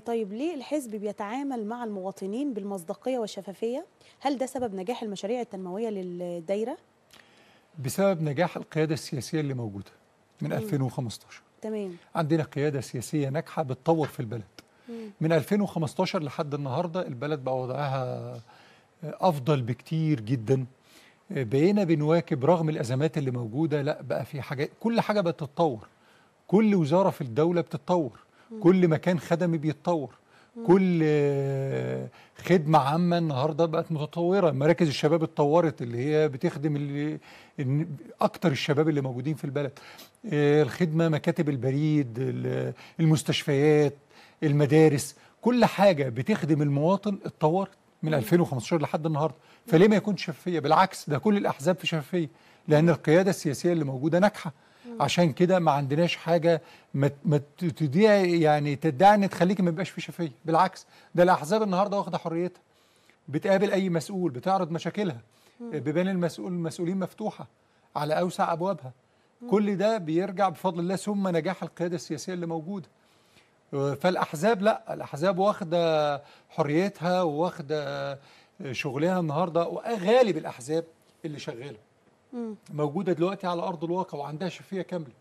طيب ليه الحزب بيتعامل مع المواطنين بالمصداقية والشفافية؟ هل ده سبب نجاح المشاريع التنموية للدايرة؟ بسبب نجاح القيادة السياسية اللي موجودة من 2015. تمام. عندنا قيادة سياسية ناجحة بتطور في البلد. من 2015 لحد النهاردة البلد بقى وضعها أفضل بكتير جدا. بقينا بنواكب رغم الأزمات اللي موجودة، لا بقى في حاجات، كل حاجة بقت تتطور، كل وزارة في الدولة بتتطور، كل مكان خدمي بيتطور، كل خدمة عامة النهاردة بقت متطورة. مراكز الشباب اتطورت اللي هي بتخدم اللي أكتر الشباب اللي موجودين في البلد، الخدمة، مكاتب البريد، المستشفيات، المدارس، كل حاجة بتخدم المواطن اتطورت من 2015 لحد النهاردة. فليه ما يكونش شفافية؟ بالعكس، ده كل الأحزاب في شفافية، لأن القيادة السياسية اللي موجودة ناجحة. عشان كده ما عندناش حاجة ما تضيع، يعني تدعي ان تخليك ما يبقاش في شفافية. بالعكس، ده الأحزاب النهارده واخدة حريتها، بتقابل أي مسؤول، بتعرض مشاكلها، بيبان المسؤولين مفتوحة على أوسع أبوابها. كل ده بيرجع بفضل الله ثم نجاح القيادة السياسية اللي موجودة. فالأحزاب لا، الأحزاب واخدة حريتها وواخدة شغلها النهارده، وغالب الأحزاب اللي شغالة موجودة دلوقتي على أرض الواقع وعندها شفافية كاملة.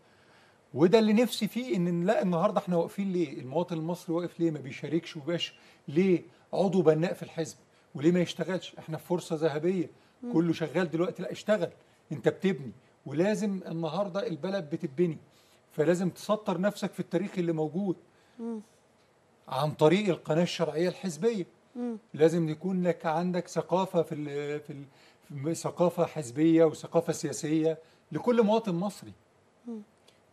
وده اللي نفسي فيه، إن لا النهارده احنا واقفين ليه؟ المواطن المصري واقف ليه؟ ما بيشاركش وباش ليه عضو بناء في الحزب؟ وليه ما يشتغلش؟ احنا في فرصة ذهبية، كله شغال دلوقتي، لا اشتغل، انت بتبني، ولازم النهارده البلد بتبني، فلازم تسطر نفسك في التاريخ اللي موجود عن طريق القناة الشرعية الحزبية. لازم يكون لك عندك ثقافة في ثقافة حزبية وثقافة سياسية لكل مواطن مصري.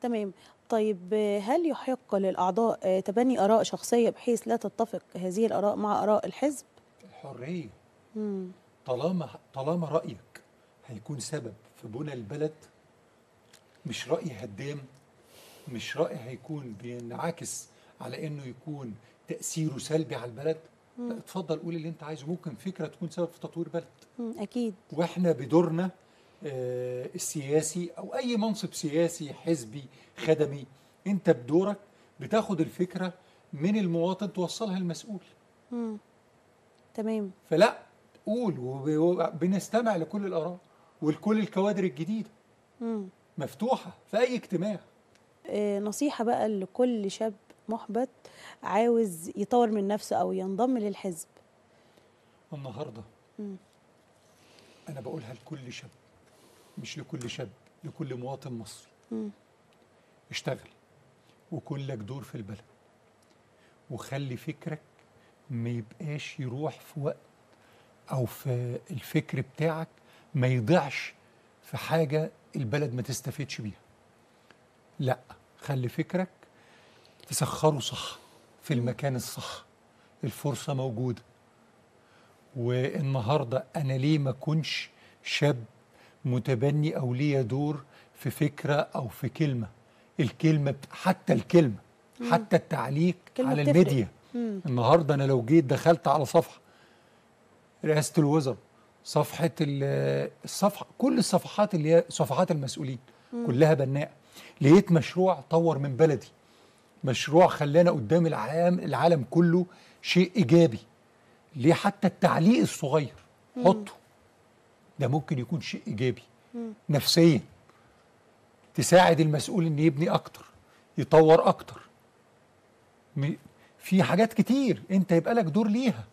تمام. طيب هل يحق للأعضاء تبني آراء شخصية بحيث لا تتفق هذه الآراء مع آراء الحزب؟ الحرية. طالما رأيك هيكون سبب في بنى البلد، مش رأي هدام، مش رأي هيكون بينعكس على إنه يكون تأثيره سلبي على البلد، لا اتفضل قول اللي انت عايزه. ممكن فكرة تكون سبب في تطوير بلد. اكيد. واحنا بدورنا السياسي او اي منصب سياسي حزبي خدمي، انت بدورك بتاخد الفكرة من المواطن توصلها للمسؤول. تمام. فلا قول، وبنستمع لكل الاراء ولكل الكوادر الجديدة. مفتوحة في اي اجتماع. نصيحة بقى لكل شاب محبط عاوز يطور من نفسه أو ينضم للحزب. النهارده أنا بقولها لكل شاب، مش لكل شاب، لكل مواطن مصري. اشتغل وكن لك دور في البلد، وخلي فكرك ما يبقاش يروح في وقت، أو في الفكر بتاعك ما يضيعش في حاجة البلد ما تستفيدش بيها. لا، خلي فكرك تسخره صح في المكان الصح، الفرصة موجودة. والنهاردة أنا ليه ما كنش شاب متبني أو ليه دور في فكرة أو في كلمة؟ الكلمة، حتى الكلمة، حتى التعليق على الميديا. النهاردة أنا لو جيت دخلت على صفحة رئاسة الوزراء، صفحة الصفحة، كل الصفحات اللي هي صفحات المسؤولين كلها بناء. لقيت مشروع طور من بلدي، مشروع خلانا قدام العالم كله شيء إيجابي. ليه حتى التعليق الصغير حطه، ده ممكن يكون شيء إيجابي نفسيا، تساعد المسؤول إن يبني أكتر، يطور أكتر. في حاجات كتير أنت يبقى لك دور ليها.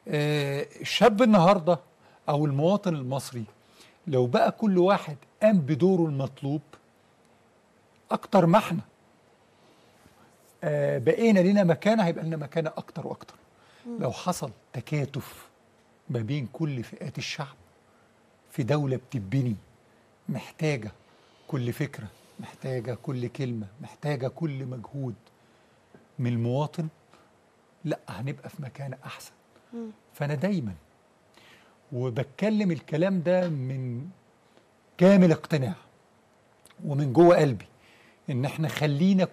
الشاب النهاردة أو المواطن المصري لو بقى كل واحد قام بدوره المطلوب أكتر، ما احنا بقينا لنا مكانة، هيبقى لنا مكانة أكتر وأكتر. لو حصل تكاتف ما بين كل فئات الشعب في دولة بتبني، محتاجة كل فكرة، محتاجة كل كلمة، محتاجة كل مجهود من المواطن، لا هنبقى في مكانة أحسن. فأنا دايما وبتكلم الكلام ده من كامل اقتناع ومن جوه قلبي، إن احنا خلينا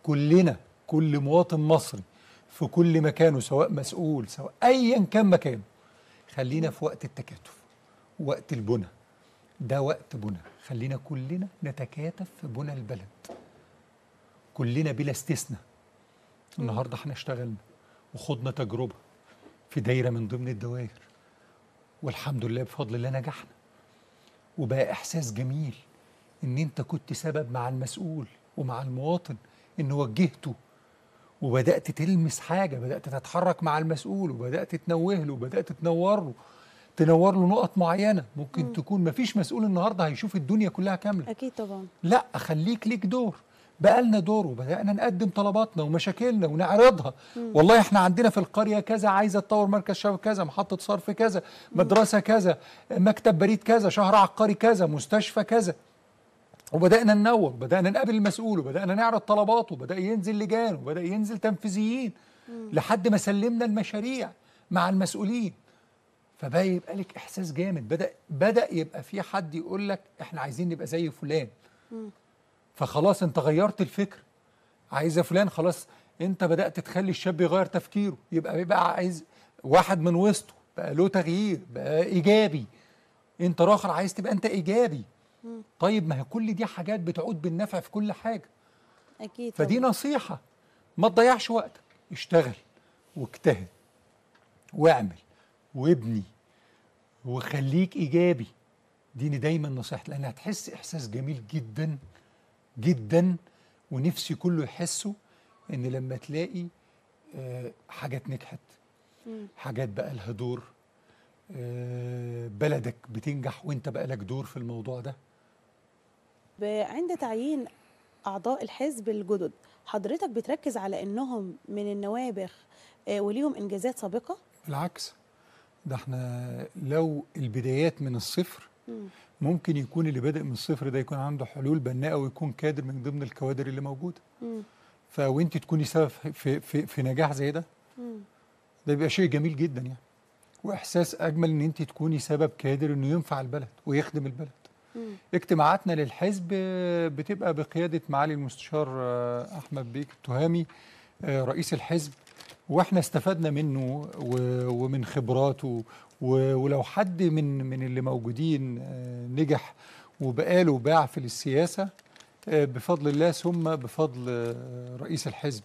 كلنا كل مواطن مصري في كل مكانه، سواء مسؤول سواء ايا كان مكانه، خلينا في وقت التكاتف، وقت البنى، ده وقت بنى. خلينا كلنا نتكاتف في بنى البلد، كلنا بلا استثناء. النهارده احنا اشتغلنا وخضنا تجربه في دايرة من ضمن الدوائر، والحمد لله بفضل الله نجحنا، وبقى احساس جميل ان انت كنت سبب مع المسؤول ومع المواطن، ان وجهته وبدات تلمس حاجة، بدات تتحرك مع المسؤول وبدات تنوه له وبدات تنور له، تنور له نقط معينة ممكن تكون مفيش مسؤول النهارده هيشوف الدنيا كلها كاملة. اكيد طبعا. لا، خليك ليك دور. بقى لنا دور وبدأنا نقدم طلباتنا ومشاكلنا ونعرضها. والله احنا عندنا في القرية كذا، عايزة تطور مركز شباب كذا، محطة صرف كذا، مدرسة كذا، مكتب بريد كذا، شهر عقاري كذا، مستشفى كذا. وبدأنا ننور، بدأنا نقابل المسؤول وبدأنا نعرض طلباته، وبدأ ينزل لجان وبدأ ينزل تنفيذيين لحد ما سلمنا المشاريع مع المسؤولين. فبقى يبقى لك إحساس جامد، بدأ يبقى في حد يقول لك احنا عايزين نبقى زي فلان. فخلاص انت غيرت الفكر، عايزه فلان، خلاص انت بدأت تخلي الشاب يغير تفكيره، يبقى عايز واحد من وسطه، بقى له تغيير، بقى ايجابي. انت راخر عايز تبقى انت ايجابي. طيب ما هي كل دي حاجات بتعود بالنفع في كل حاجة. اكيد. فدي نصيحة، ما تضيعش وقتك، اشتغل واجتهد واعمل وابني وخليك ايجابي. دي دايما نصيحتي، لان هتحس احساس جميل جدا جدا، ونفسي كله يحسه، ان لما تلاقي حاجات نجحت، حاجات بقى لها دور، بلدك بتنجح وانت بقى لك دور في الموضوع ده. عند تعيين اعضاء الحزب الجدد، حضرتك بتركز على انهم من النوابغ وليهم انجازات سابقه؟ بالعكس، ده احنا لو البدايات من الصفر ممكن يكون اللي بادئ من الصفر ده يكون عنده حلول بناءه ويكون كادر من ضمن الكوادر اللي موجودة. فوانت تكوني سبب في, في, في نجاح زي ده، ده بيبقى شيء جميل جدا يعني، واحساس اجمل ان انت تكوني سبب كادر انه ينفع البلد ويخدم البلد. اجتماعاتنا للحزب بتبقى بقيادة معالي المستشار احمد بيك التهامي رئيس الحزب، واحنا استفدنا منه ومن خبراته، ولو حد من اللي موجودين نجح وبقاله باع في السياسة بفضل الله ثم بفضل رئيس الحزب.